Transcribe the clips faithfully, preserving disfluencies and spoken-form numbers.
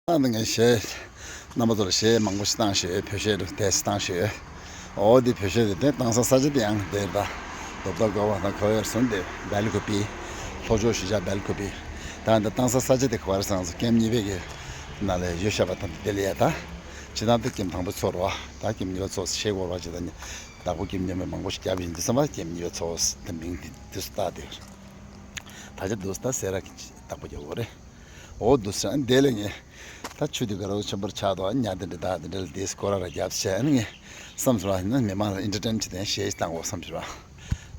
ཨ་ནི་ངས་གཞས། རྣམ་པ་ཚོར་གཞས་མང་པོ་ཞིག་བཏང་ཞོག་བོད་གཞས་རུ་དེ་བཏང་ཞོག་འོ་འདི་བོད་གཞས་དེ་དེ་བཏང་ས་ས་ཆ་དེ་ཡང་དེ་ད་རྡོ་བརྡ་དགའ་བ་དང་ག་བ་ཡར་སོང་དེ་སྦེལ་ཀོབ། ལྷོ་ཕྱོགས་གཞིས་ཆགས་སྦེལ་ཀོབ། ད་ད་བཏང་ས་ས་ཆ་དེ་ག་བ་རེད་ཟེར་ན་ཀེམ་གཉིས་པའི་གི་ནང་ལ་ཡོད་ཤག་པ་དང་དེ་ལ་ཡ་ད། ཇི་ལྟར་དུ་ཀེམ་དང་པོ་ཚོར་བ་ད་ཀེམ་གཉིས་པ་ཚོ་ཤེས་དགོས་པ་ཇི་ལྟར་ནི་བདག་པོ་ཀེམ་གཉིས་པ་མང་པོ་ཞིག་བརྒྱབ་ཡིན་དུས་ཙམ་པ་ཀེམ་གཉིས་པ་ཚོ་དེ་མིང་དེ་དུས་སུ་བཏགས་དེ། ད་ཆ་དུས་སུ་ད་སེ་ར་གི་བདག་པོ་རྒྱག་དགོས་རེད། འོ་འདུག་ཟེར་ཨ་ནི་དེ་ལས་ངས་ད་ཆུ་དེ་ག་རོ་ཆེན་པོར་ཆགས་དོ་ཨ་ཉ་དེ་འདྲ་ད་དེ་འདྲ་ལ་དེ་སྐོར་ར་རྒྱབ་བྱས་ཨ་ནི་ངས་བསམ་སོང་ཨ་ནི་མི་མང་ལ་ཨེན་ཊར་ཊེན་བྱེད་དེ་གཞས་ཤིག་བཏང་དགོས་བསམ་སོང་།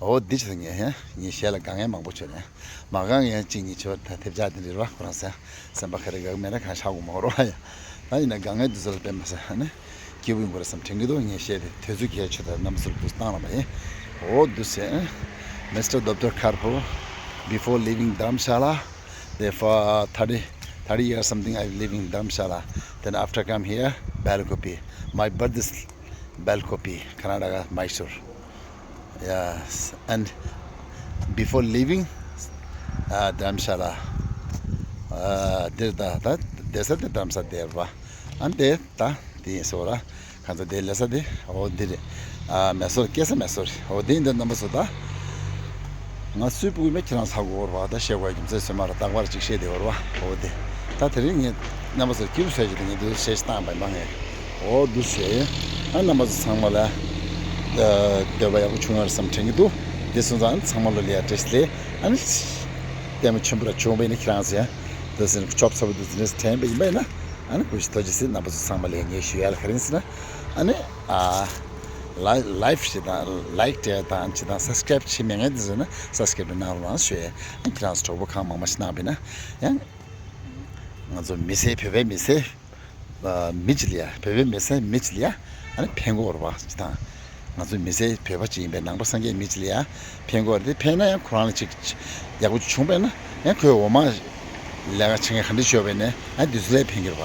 འོ་འདི་ཆ་ངས་ངས་གཞས་ལ་དཀའ་ངལ་མང་པོ་བྱུང་ནས་མ་དཀའ་ངལ་གཅིག་གཉིས་བྱུང་ད་ཐེབས་ཆག་དེ་འདྲ་རེད་བ་ཁོ་རང་ཟེར་སེམས་པ་ཁ་རེ་དགའ་གི་མེད་ན་གང་ཤ་གོ་མ་རོ་ཨ་ཡ། ད་ཡིན་ན་དཀའ་ངལ་དུས་ཚོད་ལ་དཔེ་མ་ཟེར་ཨ་ནི། སྐྱིད་པོ་ཡོང་གི་རེད་བསམ་དྲན་གྱི་འདུག་ངས་བཤད་དེ་དུས་ཚོད་གལ་ཆེ་དྲགས་རྣམ་པ་ཚོར་འདུག་བཏང་ལ་མ་ཡིན། འོ་འདུག་ཟེར། Mister Doctor Kharpur, before leaving Dharamshala, there for thirty, thirty years something I live in Dharamshala. Then after come here, Belakopi. My birth is Belakopi, Karnataka, Mysore. Yes, and before leaving, uh, Dharamshala, uh, this the, the, this is the Dharamshala there. And there, the དེ་ཡིན་སོ་ར། ཁ་ཚ་དེ་ལས་ས་དེ་འོ་འདི་རེད། ཨ་མེ་སོར་སྐྱེ་ས་མེ་སོར་རེད། འོ་དེ་ཡིན་དུས་རྣམ་པ་ཚོ་ད། ང་སུས་ཕུག་མེད་ཁྱེད་རང་ཚ་གོ་བར་བ་ད་བཤད་དགོས་རྒྱུ་མཚན་སོ་མ་ར་རྟག་པར་ཅིག་བཤད་དེ་བར་བ་འོ་དེ། ད་དེ་རིང་ངས་རྣམ་པ་ཚོ་སྐྱིད་པོ་བཟོས་ཀྱི་དེ་ངས་དུ་བཤད་ཤི་བཏང་བས་མ་ངས། འོ་འདུག་ཟེར། ཨ་རྣམ་པ་ཚོ་ཚང་མ་ལ། འདོད་པ་ཡག་པོ་བྱུང་བར་བསམ་དྲན་གྱི་འདུག་དེ་སོང་ཙང་ཚང་མ་ལ་ལས་ཡ་བཀྲ་ཤིས་བདེ་ལེགས། ཨ་ནི། ལྟད་མོ་ཆེན་པོ་ར་བྱུང་བས་ནི་ཁྱེད་རང་ཚོ་ཡང་། འདུག་ཟེར་ནས་ཆོབ་ཚ་པོ་འདུག་ཟེར་ནས་དྲན་པ་ཡིན་པས་ན། ཨ་ནི་གུས་ཞིག་ཐུགས་རྗེ་ཆེ། རྣམ་པ་ཚོ་ཚང་མ་ལ་ངས་ཞུ་ཡ་ལ་ག་རེ་ཡིན་ཟེར་ན། ཨ་ནི། ཨ། ལའི་ལའིབ་ཞིག་དང་ལའིག་བྱས་དང་ཅི་དང་སབ་སི་ཀ་རེབ་བྱེད་མེད་མཁན་དེ་ཚོ་ན་སབ་སི་ཀ་རེབ་གནང་རོགས་གནང་ཞུ་ཡ། ཨ་ནི་ཁྱེད་རང་ཚོ་གྲོགས་པོ་གང་མང་མང་ཞིག་གནང་བས་ན། ཡང་། ང་ཚོ་མི་སེར་བོད་པའི་མི་སེར། མི་གཅིག་ལ་ཡ་བོད་པའི་མི་སེར་མི་གཅིག་ལ་ཡ་ཨ་ནི་ཕན་གོ་ར་བ་ཅི་དང་། ང་ཚོ་མི་སེར་བོད་པ་གཅིག་ཡིན་པའི་ནང་པ་སངས་རྒྱས་མི་གཅིག་ལ་ཡ་ཕན་གོ་ར་དེ་ཕན་ན་ཡང་ཁོ་རང་ལ་ཅིག་ཡག་པོ་ཅིག་བྱུང་པས་ན་ཡང་ཁོའི་འོ་མ་ལས་ཀ་བྱེད་མཁན་ག་འདྲ་ཤོར་བས་ནས་ཨ་དུས་ཚོད་ལས་ཕན་གི་ར་བ།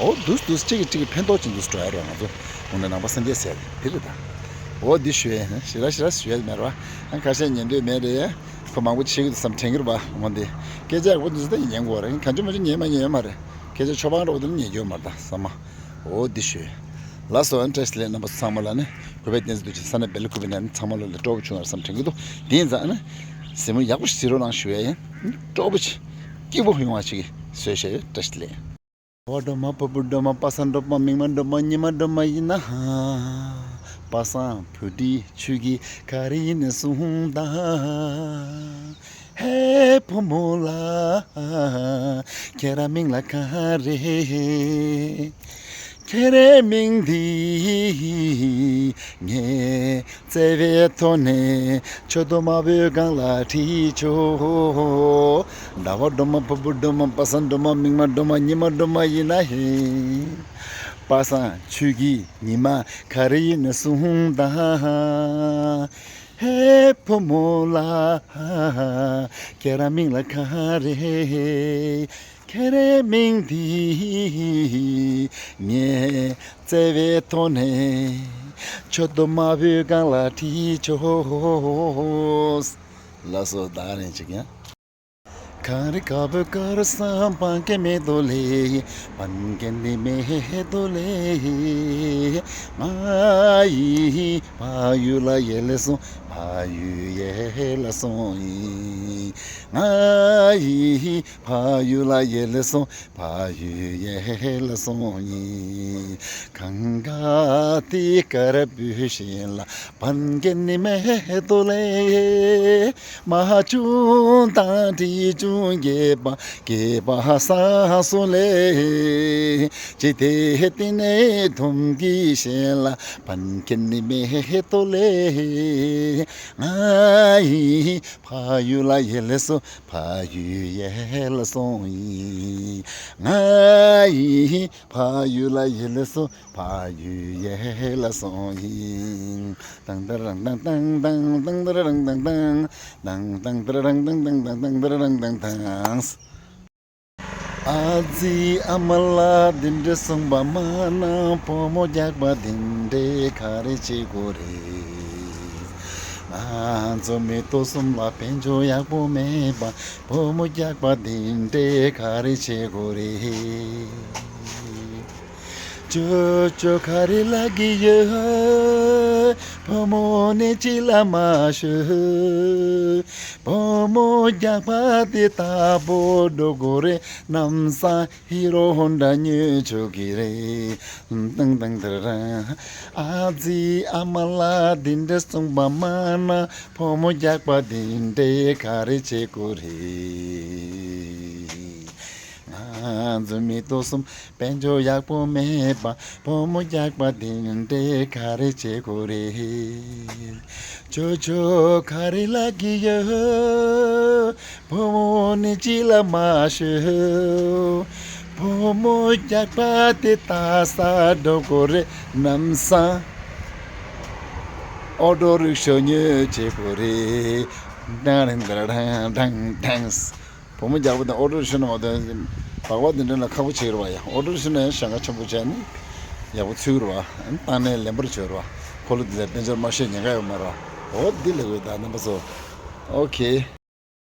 འོ་དུས་དུས་གཅིག་གིས་གཅིག་གིས་ཕན་ཐོགས་ཅིག་འདུག་སྤྲོ་ཡ་ར་བ་ང་ཚོ་འོ་ན་ནང་པ་སངས་རྒྱས་ཟེར་དེ་རེད་ད། འོ་འདི་ཞུ་ཡ་ཞེ་དྲག་ཞེ་དྲག་ཞུ་ཡ་མེད་ར་བ། ཨ་ཁ་ཤས་ཉན་འདོད་མེད་རེད། ཁོ་མང་པོ་བྱེད་ཀྱི་འདུག་བསམ་དྲན་གྱི་རེད་པ། འོ་འདི། སྐད་ཆ་ཡག་པོ་འདུག་ཟེར་ད་ཉན་དགོས་རེད། གང་ཅི་མ་ཅི་ཉན་མ་ཉན་ཡོད་མ་རེད། སྐད་ཆ་ཆོས་པ་འདྲ་པོ་དེ་ནི་ཉན་རྒྱུ་ཡོད་མ་རེད་ད་བསམ་མ། འོ་འདི་ཞུ། ལགས་སོ་ཨ་ནི་བཀྲ་ཤིས་བདེ་ལེགས་རྣམ་པ་ཚང་མ་ལ་ནི་གུས་པའི་བསྟན་འཛིན་རྡོ་རྗེ་ས་ན་བེ་ལི་གུ་པི་ན་ནི་ཚང་མ་ལོ་ལ་སྤྲོ་པོ་བྱུང་བ་རེད་བསམ་དྲན་གྱི་འདུག་དེ་ཡིན་ཙང་ཨ་ནི། གཟིགས་མོ་ཡག་པོ་ཞིག་གཟིགས་རོགས་གནང་ཞུ་ཡ་ཡིན། སྤྲོ་པོ་ཞིག་སྐྱིད་པོ་ཡོང་བ་ཞིག་བཟོས་བྱས་ཡོད། བཀྲ་ཤིས་བདེ་ལེགས། བ་སྒྲོལ་མ་ཕུར་བུ་སྒྲོལ་མ་པ་སངས་སྒྲོལ་མ་མིག་དམར་སྒྲོལ་མ་ཉི་མ་སྒྲོལ་མ་ཡིན་ན། པ་སངས་བུ་ཁྲིད་ཆོས་ཀྱི་ག་རེ་ཡིན་ནས་གསུངས་དང་། ཧེ་བུ་མོ་ལ། ཁྱེད་རང་མིང་ལ་ག་རེ། ཁྱེད་རའི་མིང་འདི་ངས་བརྩེ་བའི་ཐོག་ནས་མཆུ་ཏོ་དམར་པོའི་སྒང་ལ་བྲིས་ཆོག་ཟླ་བ་སྒྲོལ་མ་ཕུར་བུ་སྒྲོལ་མ་པ་སངས་སྒྲོལ་མ་མིག་དམར་སྒྲོལ་མ་ཉི་མ་སྒྲོལ་མ་ཡིན་ན་ཧེ། པ་སངས་ཆོས་ཀྱི་ཉི་མ་ག་རེ་ཡིན་ནས་གསུངས་དང་། ཧེ་བུ་མོ་ལ། ཁྱེད་རང་མིང་ལ་ག་རེ། ཁྱེད་རའི་མིང་འདི་ངས་བརྩེ་བའི་ཐོག་ནས་མཆུ་ཏོ་དམར་པོའི་སྒང་ལ་བྲིས་ཆོག་ལགས་སོ་ད་རིང་ཅིག་ཡང་། གངས་རི་དཀར་པོའི་དཀར་ས་སྤང་གི་མེ་ཏོག་ལེ། སྤང་གི་ནི་མེ་ཏོག་ལེ། ང་ཡི་ཕ་ཡུལ་ལ་ཡལ་སོང་། ཕ་ཡུལ་ཡལ་སོང་ཡིན། ང་ཡི་ཕ་ཡུལ་ལ་ཡལ་སོང་། ཕ་ཡུལ་ཡལ་སོང་ཡིན། གངས་དཀར་དེ་དཀར་པོའི་ཞིང་ལ། སྤང་གི་ནི་མེ་ཏོག་ལེ། མ་བྱུང་དང་དྲི་བྱུང་རྒྱས་པ་རྒྱས་པ་ས་སོ་ལེ། ཅི་སྟེ་དེ་ནས་དུམ་གྱི་ཞིང་ལ། སྤང་གི་ནི་མེ་ཏོག་ལེ། ང་ཡི་ཕ་ཡུལ་ལ་ཡལ་སོང་། ཕ་ཡུལ་ཡལ་སོང་ཡིན། ང་ཡི་ཕ་ཡུལ་ལ་ཡལ་སོང་། ཕ་ཡུལ་ཡལ་སོང་ཡིན། ཏང་ཏ་རང་ཏང་ཏང་ཏང་ཏང་ཏ་རང་ཏང་ཏང་། ཏང་ཏང་ཏ་རང་ཏང་ཏང་ཏང་ཏང་ཏ་རང་ཏང་ཏང་། ཨ་ཙི་ཨ་མ་ལགས་འདི་འདྲ་གསུངས་པ་མ་གནང་། བུ་མོ་རྒྱགས་པ་འདི་འདྲས་ག་རེ་བྱེད་དགོས་རེད། ང་ཚོ་མི་ཐོག་གསུམ་ལ་དཔལ་འབྱོར་ཡག་པོ་མེད་པ། བུ་མོ་རྒྱགས་པ་འདི་འདྲས་ག་རེ་བྱེད་དགོས་རེད། ཅོ་ཅོ་ག་རེ་ལབ་ཀྱི་ཡོད། བུ་མོ་ནི་ཅི་ལ་མ་ཤོད། བུ་མོ་རྒྱགས་པ་དེ་ལྟ་བུ་འགྲོ་དགོས་རེད། ལམ་སང་ཧི་རོ་ཧོན་ཌ་ཉོས་ཆོག་གི་རེད། ཏང་ཏང་ཏར་ར། ཨ་ཙི་ཨ་མ་ལགས་འདི་འདྲ་གསུངས་པ་མ་ན། བུ་མོ་རྒྱགས་པ་འདི་འདྲས་ག་རེ་བྱེད་དགོས་རེད། ང་ཚོ་མི་ཐོག་གསུམ་དཔལ་འབྱོར་ཡག་པོ་མེད་པ། བུ་མོ་རྒྱགས་པ་འདི་འདྲས་ག་རེ་བྱེད་དགོས་རེད། ཅོ་ཅོ་ག་རེ་ལབ་ཀྱི་ཡོད། བུ་མོ་ནི་ཅི་ལ་མ་ཤོད། བུ་མོ་རྒྱགས་པ་དེ་ལྟ་ས་འགྲོ་དགོས་རེད། ལམ་སང་ཨོ་ཊོ་རིག་ཤོ་ཉོས་བྱེད་དགོས་རེད། ཏང་རིང་ཏང་རང་ཏང་ཏང་། བུ་མོ་རྒྱགས་པ་དང་ཨོ་ཊོ་རིག་ཤོ་ན་མ་གཏོགས་སྦག་སྦག་དེ་འདྲ་ན་ཁག་པོ་ཆེ་རེད་བ་ཡ། ཨོ་ཊོ་རིག་ཤོ་ན་ཡང་ཞེ་དྲག་ཆེན་པོ་བྱས་ནས་ཡག་པོ་ཚུགས་རེད་བ། ཨ་ནི་བཏང་ནས་ལེན་པར་བྱོས་རེད་བ། ཁོ་ལོ་འདི་ལ་དཔལ་འབྱོར་མ་ཤེས་ཉེན་ཁ་ཡོད་མ་རེད་བ། འོ་འདི་ལས་དགོས་ད་རྣམ་པ་ཚོ། ཨོ་ཁེ།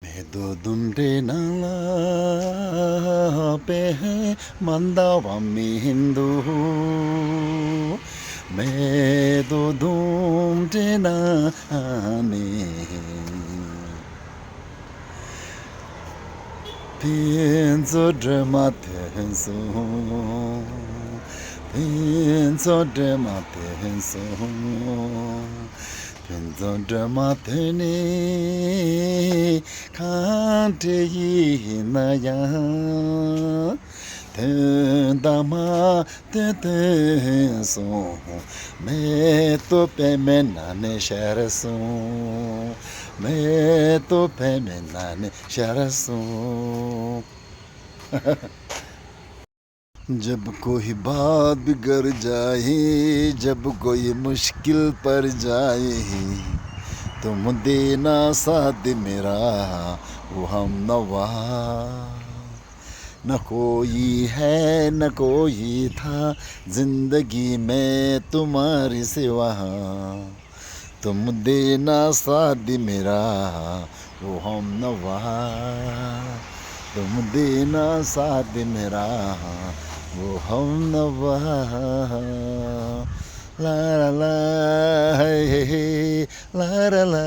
मैं तो तुम रे नाला पे है मंदावा में हिंदू। मैं तो तुम रे नाने। ཕུན་ཚོགས་སྒྲོལ་མ་ཐོན་སོང་། ཕུན་ཚོགས་སྒྲོལ་མ་ཐོན་སོང་། ཕུན་ཚོགས་སྒྲོལ་མ་ཐོན་ནས་གང་དྲན་ཡིན་ན་ཡང་། དོན་དག་མ་དོན་དོན་སོང་། མེ་ཏོག་པད་མའི་ནང་ནས་ཤར་སོང་། མེ་ཏོག་པད་མའི་ནང་ནས་ཤར་སོང་། जब कोई बात बिगड़ जाए, जब कोई मुश्किल पड़ जाए, तुम देना साथ मेरा, वो हम नवा। न कोई है, न कोई था, जिंदगी में तुम्हारे सिवा। तुम देना साथ मेरा, वो हम नवा। तुम देना साथ मेरा, वो हम नवा। ला ला ला, हे हे हे, ला ला ला,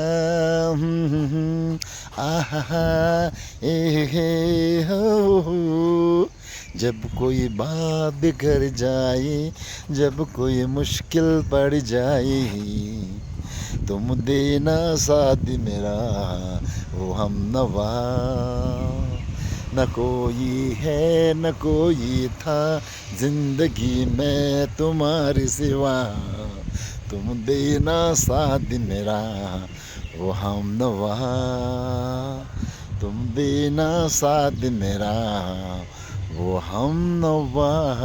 हम्म, हम्म, हम्म, आ हा हा, ए हे हे, हो हो। जब कोई बात बिगड़ जाए, जब कोई मुश्किल पड़ जाए, तुम देना साथ मेरा, वो हम नवा। न कोई है, न कोई था, जिंदगी में तुम्हारे सिवा। तुम देना साथ मेरा, वो हम नवा। तुम देना साथ मेरा, वो हम नवा।